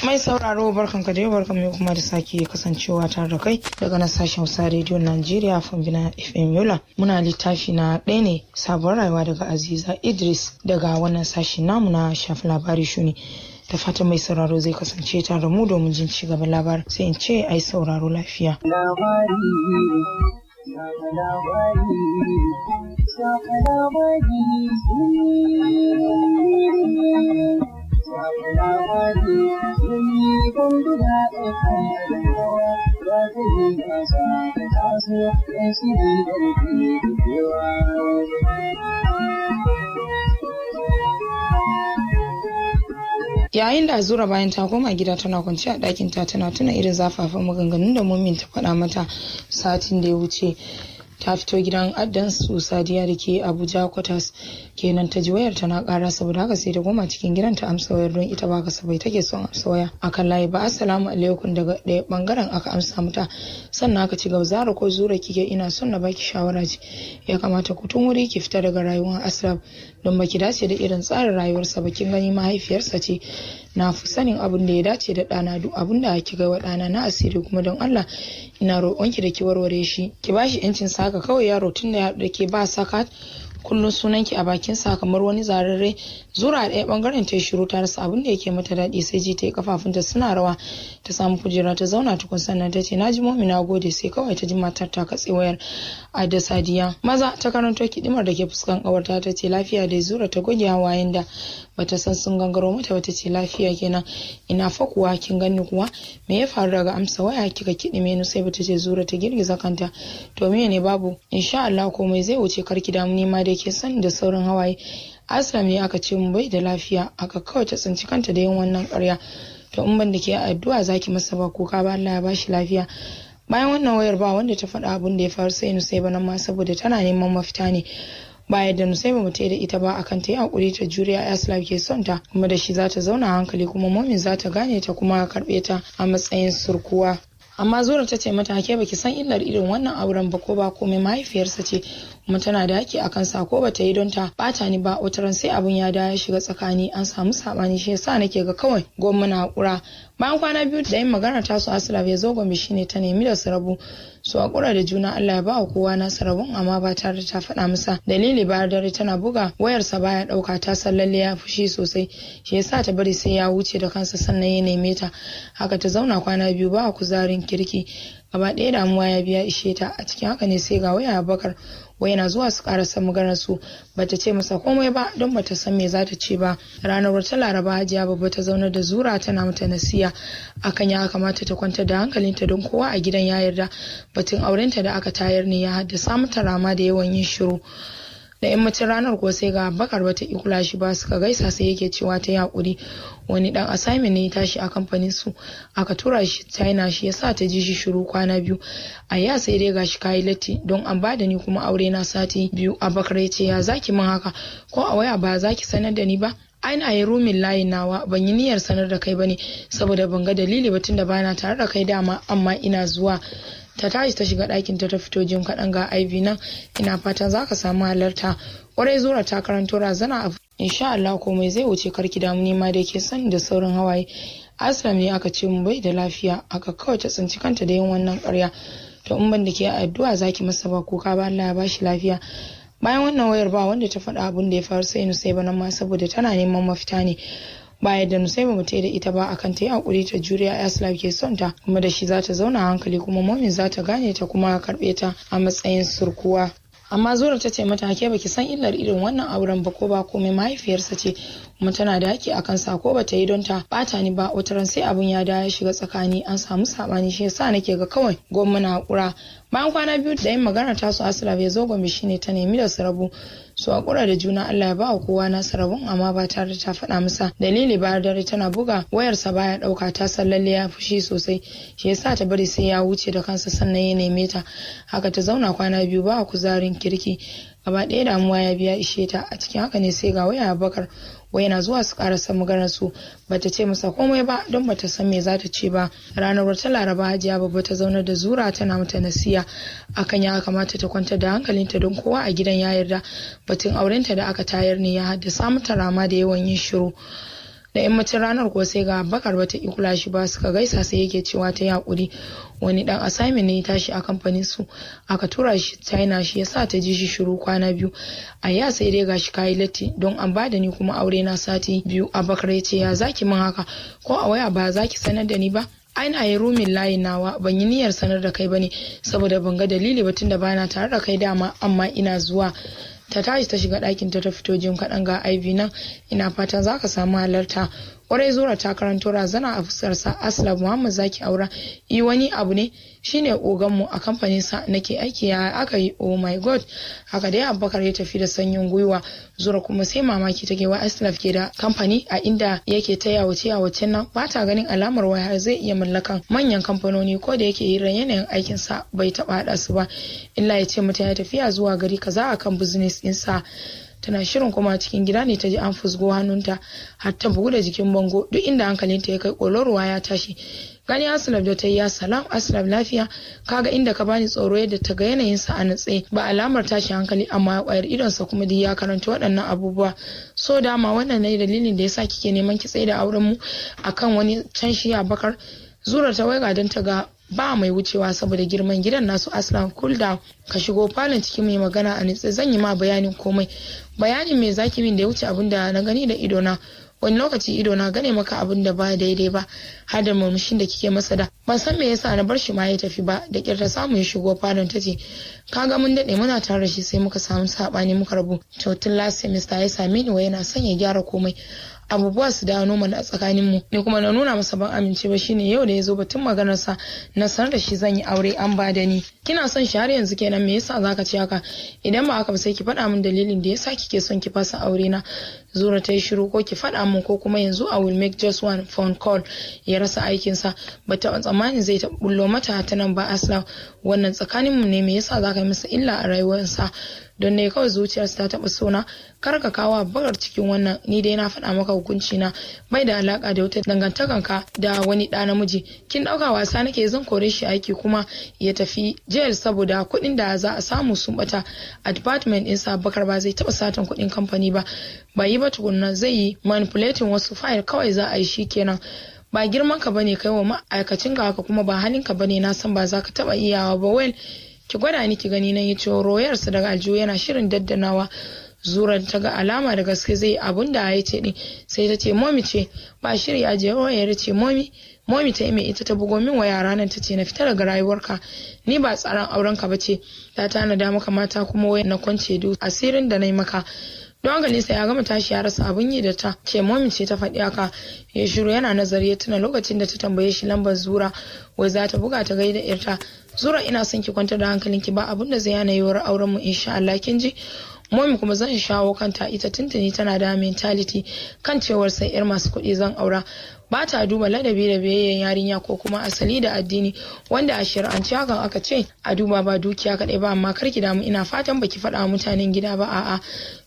Mai sauraro, barkanka da yau, barkan mai kuma da sake kasancewa tare da kai daga nan sashen Hausa Radio Najeriya Fombina FM Yola. Muna littafi na ɗaya ne, Sabuwar Rayuwa, daga Aziza Idris, daga wannan sashi namu na shafi labari shuni. Da fatan mai sauraro zai kasance tare da mu domin jin ci gaban labarin, sai in ce ai sauraro lafiya. Yayin da Azura, bayan ta koma gida, tana kwance a ɗakin ta, tana tuna irin zafafan maganganun da momin ta faɗa mata satin da ya wuce. Ta fito gidan addan su Sadiya da ke Abuja Quarters kenan, ta ji wayar tana kara. Saboda haka sai ta koma cikin gidan ta amsa wayar, don ita ba kasafai take son amsa waya akan layi ba. "Assalamu alaikum," daga ɗaya bangaren aka amsa mata. Sannan aka ci gaba, "Zara ko Zura kike? Ina son na baki shawara ce. Ya kamata ku tun wuri ki fita daga rayuwar Aslam, don baki dace da irin tsarin rayuwarsa ba. Kin gani, mahaifiyarsa ce, na fi sanin abin da ya dace da ɗana. Duk abin da kika wa ɗana na asiri kuma, don Allah ina roƙonki da ki warware shi, ki bashi yancin sa. Haka kawai yaro tun da ya haɗu da ke ba sakat, kullum sunanki a bakin sa kamar wani zararre." Zura a ɗaya bangaren ta shiru, ta rasa abin da yake mata daɗi, sai ji ta yi kafafunta suna rawa. Ta samu kujera ta zauna tukun, sannan ta ce, "Na ji momi, na gode." Sai kawai ta ji matar ta katse wayar a da Sadiya. Maza ta karanto kidimar da ke fuskan kawarta, ta ce, "Lafiya dai, Zura?" Ta goge hawayen da bata san sun gangaro mata bata ce, "Lafiya kenan, ina fa kuwa kin gani kuwa? Me ya faru daga amsa waya kika kidime ni?" Sai bata ce. Zura ta girgiza kanta. "To me ne? Babu, insha Allah komai zai wuce, karki damu. Ni ma da ke sani da sauran hawaye. Aslam ne aka ce mu bai da lafiya." Aka kawai ta tsinci kanta da yin wannan karya. "To in ban da ke addu'a zaki masa ba kuka ba, Allah ya bashi lafiya." Bayan wannan wayar, ba wanda ta faɗa abin da ya faru sai Nusaiba, nan ma saboda tana neman mafita ne. Ba yadda Nusaiba bata da ita ba akan ta yi hakuri ta juriya, Aslam ke son ta kuma da shi za ta zauna hankali, kuma momin za ta gane ta kuma karɓe ta a matsayin surkuwa. Amma Zura ta ce mata, "Ke baki san illar irin wannan auren ba. Ko ba komai, mahaifiyarsa ce kuma tana da haƙƙi a kansa. Ko bata yi don ta bata ni ba, wataran sai abun ya dawo ya shiga tsakani, an samu sabani. Shi yasa nake ga kawai gwamma na hakura." Bayan kwana 2 da yin magana tasu, Aslam ya zo Gombe. Shine ta nemi da su rabu, su hakura da juna, Allah ya ba wa kowa nasa rabon, amma ba tare da ta faɗa masa dalili ba. Dare tana buga wayarsa baya ɗauka. Ta san lalle ya fushi sosai, shi yasa ta bari sai ya wuce da kansa sannan ya neme ta. Haka ta zauna kwana 2 ba kuzarin kirki, gaba ɗaya damuwa ya biya ishe ta. A cikin haka ne sai ga waya Abubakar. Wai yana zuwa su karasa maganar su. Bata ce masa komai ba, don bata san me za ta ce ba. Ranar wata Laraba, Hajiya Babba ta zauna da Zura, tana mata nasiya akan ya kamata ta kwantar da hankalinta, don kowa a gidan ya yarda batun aurenta da aka tayar ne ya haddasa mata rama da yawan yin shiru. Da yammacin ranar kuwa sai ga Bakar. Bata kula shi ba, suka gaisa, sai yake cewa ta yi hakuri, wani dan assignment ne ya tashi a kamfanin su, aka tura shi China, shi yasa ta ji shi shiru kwana 2. "Ayya, sai dai gashi kayi latti, don an bada ni kuma aure na sati 2." Abakar ya ce, "Ya zaki min haka? Ko a waya ba zaki sanar da ni ba?" "Ai na yi rumin layin nawa, ban yi niyyar sanar da kai bane, saboda ban ga dalili ba tunda bana tare da kai dama, amma ina zuwa." Ta tashi ta shiga ɗakin ta, ta fito jim kaɗan, "Ga IV nan, ina fatan za ka samu halarta." Kwarai Zura ta karanto razana a. "Insha Allah komai zai wuce, karki damu. Ni ma da ke sani da sauran hawaye. Aslam ne aka ce mu bai da lafiya." Aka kawai ta tsinci kanta da yin wannan karya. "To in ban da ke addu'a zaki masa ba kuka ba, Allah ya bashi lafiya." Bayan wannan wayar, ba wanda ta faɗa abin da ya faru sai Nusaiba, nan ma saboda tana neman mafita ne. Ba yadda Nusaiba bata da ita ba akan ta yi hakuri ta juriya, Aslam ke son ta kuma da shi za ta zauna hankali, kuma momin za ta gane ta kuma karɓe ta a matsayin surkuwa. Amma Zura ta ce mata, "Ke baki san illar irin wannan auren ba. Ko ba komai, mahaifiyarsa ce kuma tana da haƙƙi a kansa. Ko bata yi don ta bata ni ba, wataran sai abun ya dawo ya shiga tsakani, an samu sabani. Shi yasa nake ga kawai gwamma na hakura." Bayan kwana 2 da yin magana tasu, Aslam ya zo Gombe. Shine ta nemi da su rabu, su hakura da juna, Allah ya ba wa kowa nasa rabon, amma ba tare da ta faɗa masa dalili ba. Dare tana buga wayarsa baya ɗauka. Ta san lalle ya fushi sosai, shi yasa ta bari sai ya wuce da kansa sannan ya neme ta. Haka ta zauna kwana 2 ba kuzarin kirki, gaba ɗaya damuwa ya biya ishe ta. A cikin haka ne sai ga waya Abubakar. Wai yana zuwa su karasa maganar su. Bata ce masa komai ba, don bata san me za ta ce ba. Ranar wata Laraba, Hajiya Babba ta zauna da Zura, tana mata nasiya akan ya kamata ta kwantar da hankalinta, don kowa a gidan ya yarda batun aurenta da aka tayar ne ya haddasa mata rama da yawan yin shiru. Da yammacin ranar ko sai ga Bakar bata kula shi ba, suka gaisa sai yake cewa ta yi hakuri, wani dan assignment ne ya tashi a kamfanin su aka tura shi China, shi yasa ta ji shi shiru kwana 2. Ayya sai dai gashi kayi latti don an bada ni kuma aure na sati 2. Abakar ya ce ya zaki min haka, ko a waya ba zaki sanar da ni ba? Ai na yi rumin layin nawa, ban yi niyyar sanar da kai bane saboda ban ga dalili ba tunda bana tare da kai dama, amma ina zuwa. Ta tashi ta shiga ɗakin ta, ta fito jim kaɗan ga IV nan, ina fatan zaka samu halarta. Kwarai Zura ta karanto razana a fuskarsa. Aslam Muhammad zaki aura? I wani abu ne, shine ogan mu a kamfanin sa nake aiki. Ya aka yi? Oh my god. Haka dai Abubakar ya tafi da sanyin gwiwa. Zura kuma sai mamaki take, wa Aslaf ke da kamfani a inda yake ta yawace yawacen nan? Ba ta ganin alamar wai har zai iya mallakan manyan kamfanoni, ko da yake hirar yanayin aikin sa bai taba hada su ba, illa ya ce mata ya tafiya zuwa gari kaza akan business ɗinsa. Tana shirin kuma cikin gida ne ta ji an fusgo hannunta har ta bugu da jikin bango. Duk inda hankalinta ya kai kolorwa ya tashi. Gani Aslaf da ta yi, ya salam Aslaf, lafiya? Kaga inda ka bani tsoro. Yadda ta ga yanayin sa a natse ba alamar tashi hankali, amma kwayar idonsa kuma duk ya karanta waɗannan abubuwa. So dama wannan ne dalilin da yasa kike neman ki tsaye da auren mu akan wani can shi Abakar? Zura ta waiga don ta ga ba mai wucewa saboda girman gidan nasu. Aslam, cool down, ka shigo falon cikin mai magana a nitse, zan yi ma bayanin komai. Bayanin me zaki min da ya wuce abin da na gani da idona? Wani lokaci ido na gane maka abin da ba daidai ba, har da murmushin da kike masa da ban san me yasa na bar shi ma ya tafi ba. Da kyar ta samu ya shigo falon. Ta ce kaga mun dade muna tare da shi, sai muka samu sabani muka rabu. To tun last semester ya same ni wai yana son ya gyara komai, abubuwa su dawo normal a tsakanin mu, ni kuma na nuna masa ban amince ba. Shine yau da ya zo batun maganar sa na sanar da shi zan yi aure an ba da ni. Kina son shi har yanzu kenan? Me yasa zaka ce haka? Idan ba haka ba sai ki faɗa min dalilin da yasa kike son ki fasa aure na. Zura ta yi shiru. Ko ki faɗa min ko kuma yanzu I will make just one phone call ya rasa aikinsa. Ba ta tsammanin zai ta bullo mata ta nan ba. Aslam, wannan tsakanin mu ne, me yasa zaka yi masa illa a rayuwarsa? Don ne kawai zuciyarsa ta taɓa sona. Kar ka kawo bagar cikin wannan. Ni dai na faɗa maka, hukunci na bai da alaka da wata dangantakanka da wani ɗa namiji. Kin ɗauka wasa nake? Zan kore shi aiki kuma ya tafi jail saboda kuɗin da za a samu sun bata a department ɗinsa. Bakar ba zai taɓa satan kuɗin kamfani ba, ba yi ba tukunna, zai yi manipulating wasu file kawai za a yi shi kenan. Ba girman ka bane kai wa ma'aikacin ka haka, kuma ba halin ka bane, na san ba za ka taba iyawa ba. Well, ki gwada ni ki gani. Nan ya ce royarsa daga aljihu yana shirin daddanawa. Zuran ta ga alama da gaske zai abun da ya ce din, sai ta ce momi ce. Ba shiri ajiye wayar, ce momi. Momi ta mai ita ta bugo min waya ranar ta ce na fita daga rayuwarka, ni ba tsaron aurenka ba ce, ta tanada maka mata kuma waya na kwance duk asirin da na yi maka. Don hankalinsa ya gama tashi, ya rasa abun yi da ta ce momi ce ta faɗi haka. Ya shiru yana nazari, ya tuna lokacin da ta tambaye shi lambar Zura, wai za ta buga ta gaida irta. Zura, ina son ki kwantar da hankalinki, ba abun da zai hana yiwuwar auren mu insha Allah, kin ji? Momi kuma zan shawo kanta, ita tuntuni tana da mentality kan cewar sai yar masu kuɗi zan aura, ba ta duba ladabi da biyayyen yarinya ko kuma asali da addini, wanda a shari'ance hakan aka ce a duba, ba dukiya kaɗai ba. Amma kar ki damu, ina fatan baki faɗa wa mutanen gida ba. A'a.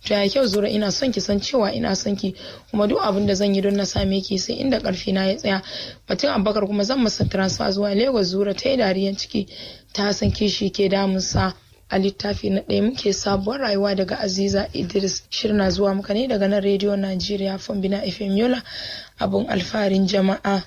To ya kyau Zura, ina son ki san cewa ina son ki, kuma duk abin da zan yi don na same ki sai inda karfi na ya tsaya. Batun Abubakar kuma zan masa transfer zuwa Lagos. Zura ta yi dariyan ciki, ta san kishi ke damunsa. A littafi na ɗaya muke, Sabuwar Rayuwa daga Aziza Idris. Shirin na zuwa muka ne daga nan Rediyo Najeriya Fombina FM Yola, abun alfaharin jama'a.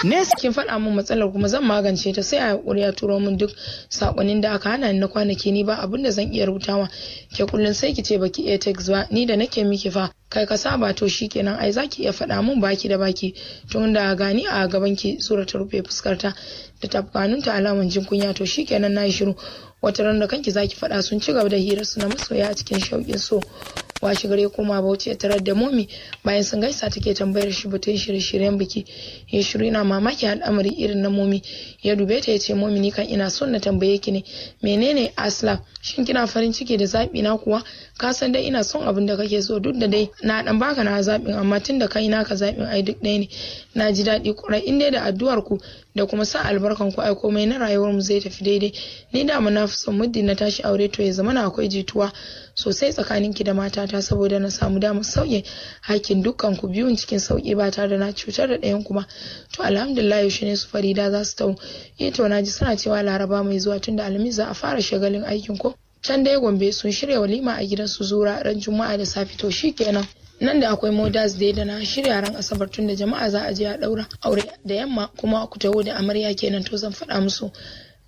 Nesa kin faɗa min matsalar kuma zan magance ta, sai a hakuri ya turo min duk sakonnin da aka hana ni na kwanaki, ni ba abin da zan iya rubutawa. Ke kullun sai ki ce baki iya text ba, ni da nake miki fa. Kai ka saba. To shikenan, ai zaki iya faɗa min baki da baki tun da gani a gaban ki. Sura ta rufe fuskarta da tafkanunta alaman jin kunya. To shikenan, nayi shiru, wata ran da kanki zaki faɗa. Sun ci gaba da hirar su na masoya a cikin shauƙin so. Washe gare koma Bauchi ya tarar da momi. Bayan sun gaisa take tambayar shi batun shirye-shiryen biki. Ya shiru yana mamaki al'amari irin na momi. Ya dube ta ya ce momi, ni kan ina son na tambaye ki ne, menene Aslam, shin kina farin ciki da zaɓi na kuwa? Ka san dai ina son abin da kake so, duk da dai na dan baka na zaɓin, amma tun da kai naka zaɓin ai duk ɗaya ne. Na ji daɗi kwarai, in dai da addu'ar ku da kuma sa albarkan ku ai komai na rayuwar mu zai tafi daidai. Ni da na fi son muddin na tashi aure to ya zama na akwai jituwa sosai tsakaninki da matata, saboda na samu damar sauke hakkin dukkan ku biyun cikin sauki ba tare da na cutar da ɗayan ku ba. To alhamdulillah. Yaushe ne su Farida za su taho? Eh to, na ji suna cewa Laraba mai zuwa, tunda Alhamis za a fara shagalin aikin ko. Can dai Gombe sun shirya walima a gidan su Zura ran Juma'a da safe. To shikenan. Nan da akwai Mothers Day da na shirya ran Asabar, tun da jama'a za a je a daura aure da yamma, kuma ku taho da amarya kenan. To, zan faɗa musu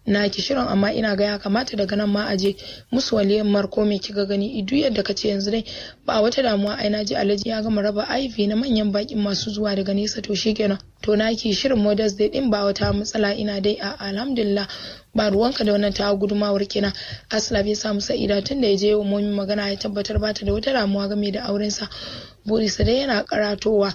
na ki shirin, amma ina ga ya kamata daga nan ma a je musu walimar, ko me kika gani? Idu yadda kace, yanzu dai ba wata damuwa. Ai na ji Alhaji ya gama raba IV na manyan bakin masu zuwa daga nesa. To shikenan, to na ki shirin Mothers Day din, ba wata matsala. Ina dai a alhamdulillah, ba ruwanka da wannan ta gudumawar kenan. Aslab ya samu sa'ida tun da ya je wa Momi magana, ya tabbatar bata da wata damuwa game da aurensa. Burinsa dai yana karatowa,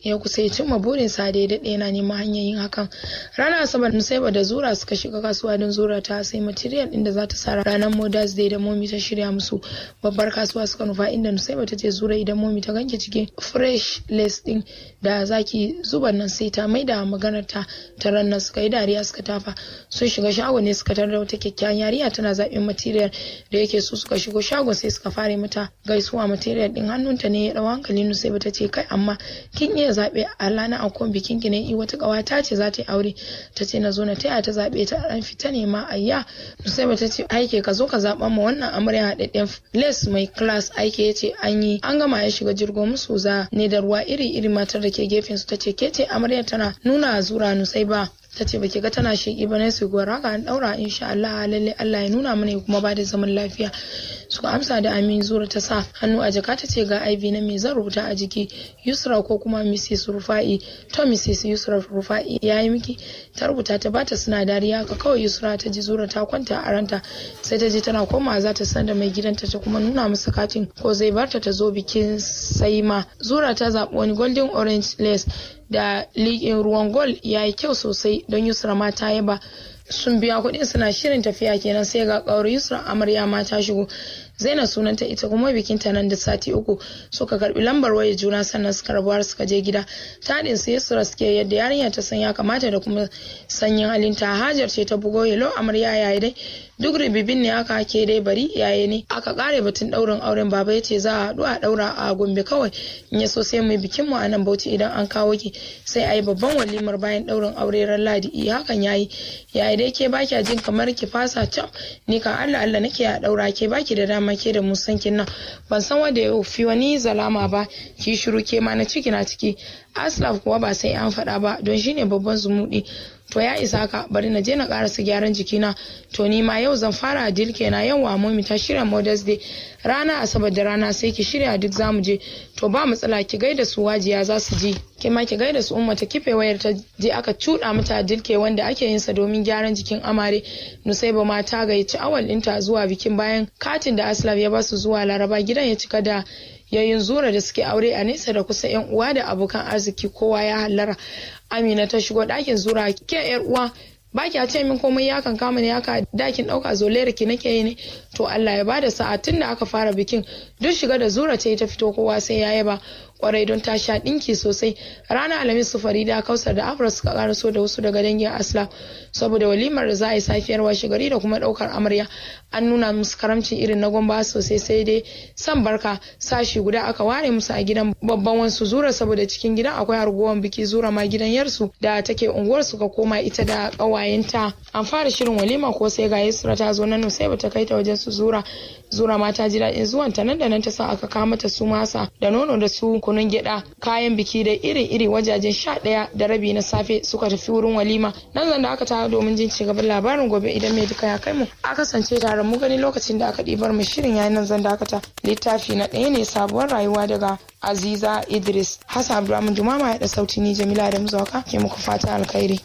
ya kusa ya cimma burinsa da ya daɗe yana neman hanyar yin hakan. Ranar Asabar, Nusaiba da Zura suka shiga kasuwa don Zura ta sai material ɗin da za ta sa ranar Mothers Day da Momi ta shirya musu. Babbar kasuwa suka nufa, inda Nusaiba ta ce, "Zura, idan Momi ta ganki cikin fresh lace ɗin da zaki zuba nan, sai ta maida maganar ta ta ranar." Suka yi dariya, suka tafa. Sun shiga shago ne suka tarar da wata kyakkyawan yarinya tana zaɓin material da yake so. Suka shigo shagon sai suka fara mata gaisuwa. Material ɗin hannunta ne ya ɗau hankali. Nusaiba ta ce, "Kai, amma kin iya zaɓe a ranar ankon bikin ki ne?" "I, wata ƙawata ce za ta yi aure, ta ce na zo na taya ta zaɓe ta ɗan fita ne ma." "Ayya," Nusaiba ta ce, "aike ka zo ka zaɓa ma wannan amarya haɗaɗɗen lace mai class." Aike ya ce an yi an gama, ya shiga jirgo musu za ne da ruwa iri iri. Matar da ke gefen su ta ce, "Ke ce amarya?" Tana nuna Zura. Nusaiba ta ce, "Baki ga tana sheƙi ba ne?" Su gwara haka an ɗaura insha Allah. "Lalle, Allah ya nuna mana kuma ba da zaman lafiya." Suka amsa da amin. Zura ta sa hannu a jaka, ta ce, "Ga IV na, me zan rubuta a jiki, Yusra ko kuma Mrs Rufa'i?" "To, Mrs Yusra Rufa'i ya yi miki." Ta rubuta ta bata, suna dariya. Haka kawai Yusra ta ji Zura ta kwanta a ranta. Sai ta ji tana koma za ta sanar da mai gidanta ta kuma nuna masa katin, ko zai barta ta zo bikin. Saima Zura ta zaɓi wani golden orange lace da liƙin ruwan gold, ya yi kyau sosai, don Yusra ma ta yaba. Sun biya kuɗin suna shirin tafiya kenan, sai ga ƙawar Yusra amarya ma ta shigo. Zainab sunanta, ita kuma bikinta nan da sati 3. Suka karbi lambar wayar juna, sannan suka rabu har suka je gida. Taɗin su Yusra suke, yadda yarinya ta san ya kamata da kuma sanyin halinta. Hajar ce ta bugo, "Hello amarya, yayi dai? Duk ribibin ne aka ke dai, bari yaye ne aka kare batun daurin auren. Baba ya ce za a haɗu a daura a Gombe kawai, in ya so sai mu bikin mu a nan Bauchi. Idan an kawo ki, sai a yi babban walimar bayan daurin aure ran Ladi." "I, hakan yayi. Yayi dai, ke baki jin kamar ki fasa can? Ni kan Allah Allah nake a daura. Ke baki da dama, ke da musankin nan, ban san wanda ya fi wani zalama ba." "Ki shiru ke ma, na ciki na ciki." Aslaf kuwa ba sai an faɗa ba, don shine babban zumuɗi. "To, ya isa ka, bari na je na karasa gyaran jikina." "To, ni ma yau zan fara dilke na. Yau wa Momi ta shirya Mothers Day rana Asabar da rana, sai ki shirya duk zamu je." "To, ba matsala, ki gaida su wajiya za su ji, ke ma ki gaida su Umma." Ta kife wayar, ta je aka cuɗa mata dilke wanda ake yin sa domin gyaran jikin amare. Nusaiba ma ta gayyaci awal ɗinta zuwa bikin bayan katin da Aslaf ya basu zuwa Laraba. Gidan ya cika da yayin Zura da suke aure a nesa da kusa, yan uwa da abokan arziki, kowa ya hallara. Amina ta shigo ɗakin Zura. "Ke yar uwa, ba kya ce min komai, ya kan kama ne haka, dakin ɗauka zolayar ki nake yi ne. To, Allah ya bada sa'a." Tun da aka fara bikin, duk shiga da Zura ta yi ta fito, kowa sai ya yaba kwarai, don ta sha ɗinki sosai. Ranar Alhamis su Farida, Kausar da Afra suka karaso da wasu daga dangin Asla, saboda walimar da za a yi safiyar washe gari da kuma ɗaukar amarya. An nuna musu karamci irin na Gomba sosai, sai dai san barka. Sashi guda aka ware musu a gidan babban wansu Zura, saboda cikin gidan akwai harguwan biki. Zura ma gidan yarsu da take unguwar suka koma, ita da ƙawayenta. An fara shirin walima ko sai ga Yusra ta zo nan, sai bata kai ta wajen su Zura. Zura ma ta ji daɗin zuwan ta, nan da nan ta sa aka kawo mata su masa da nono da su kunun gyaɗa, kayan biki da iri-iri. Wajajen 11:30 na safe suka tafi wurin walima. Nan zan da aka tara domin jin ci gaban labarin gobe idan mai duka ya kai mu. A kasance tare mu gani lokacin da aka ɗibar mu shirin yayin. Nan zan dakata. Littafi na ɗaya ne, Sabuwar Rayuwa, daga Aziza Idris. Hassan Abdulrahman Jumama ya da sauti, ni Jamila da Muzaka ke muku fata alkhairi.